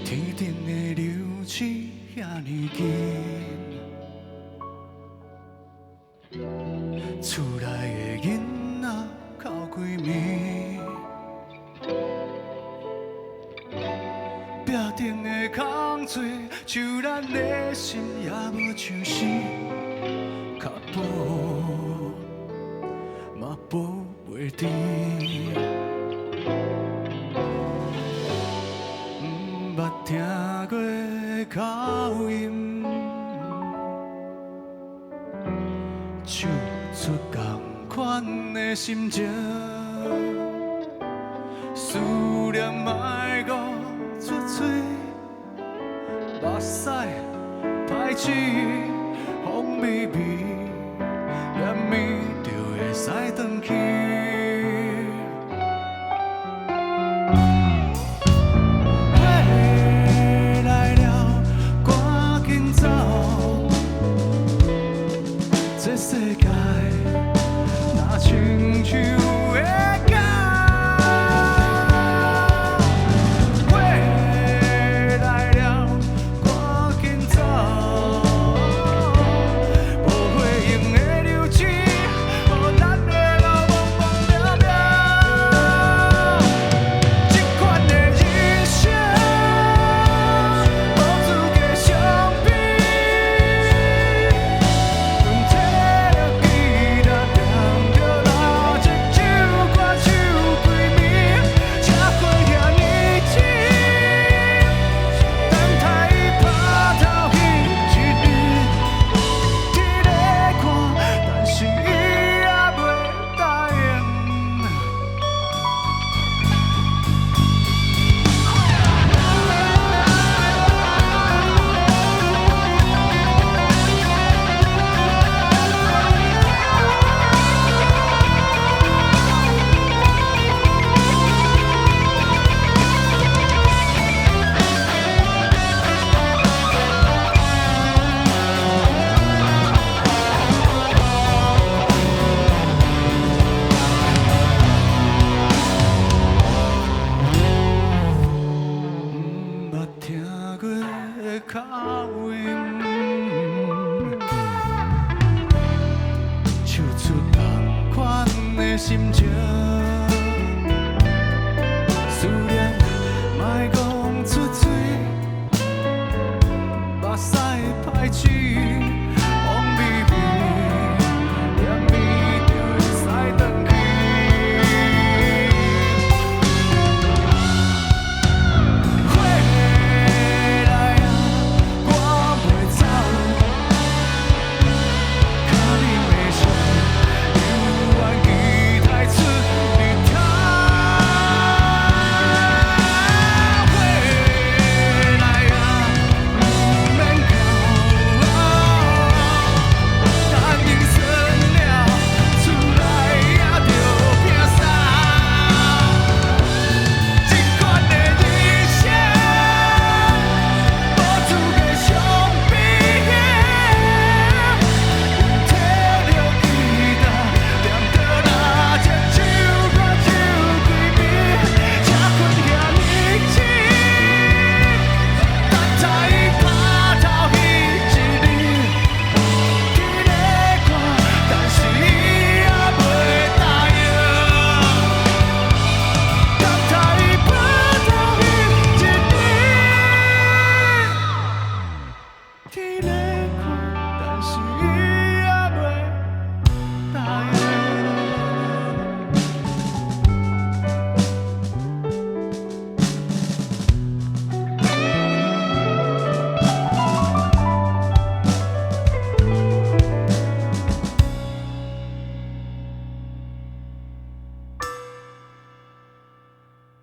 天頂的流星遐爾近，厝內的囡仔哭規暝，壁頂的空喙，像咱的心也無像是，跤步嘛步袂甜。毋捌聽過口音，唱出仝款的心情，思念莫閣出喙，目屎歹鼠，風微微，連暝就會使轉去。火來了，趕緊走！這世界若親像會狗。火來了，趕緊走！無回應的流星，予咱的路茫茫渺渺。這款的人生，無資格相比。阮提著吉他，踮著蠟燭，唱歌唱規暝，車禍遐爾深，等待伊拍頭彼一日，佇咧看，但是伊猶袂答應。毋捌聽過口音，唱出仝款的心情。